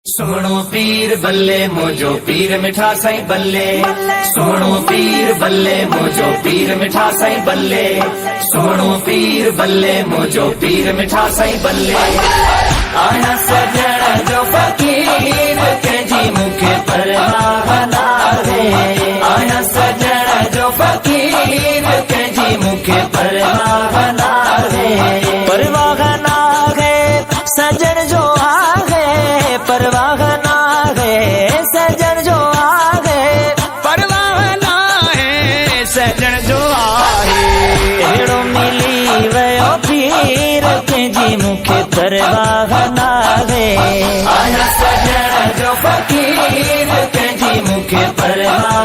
سهڻو پير بلي منهنجو پير مٺا سائين بلي سهڻو پير بلي منهنجو پير مٺا سائين بلي سهڻو پير بلي منهنجو پير مٺا سائين بلي آهيان سڄڻ جو فقير ڪنهن جي مون کي پرواهه ناهي آهيان سڄڻ جو فقير ڪنهن جي مون کي پرواهه ناهي پرواهه ناهي سڄڻ جو آهي پرواهه ناهي سڄڻ جو آهي پرواهه ناهي سڄڻ جو آهي. اهڙو ملي ويو پير ڪنهن جي مون کي پرواهه ناهي. آهيان سڄڻ جو فقير ڪنهن جي مون کي پرواهه.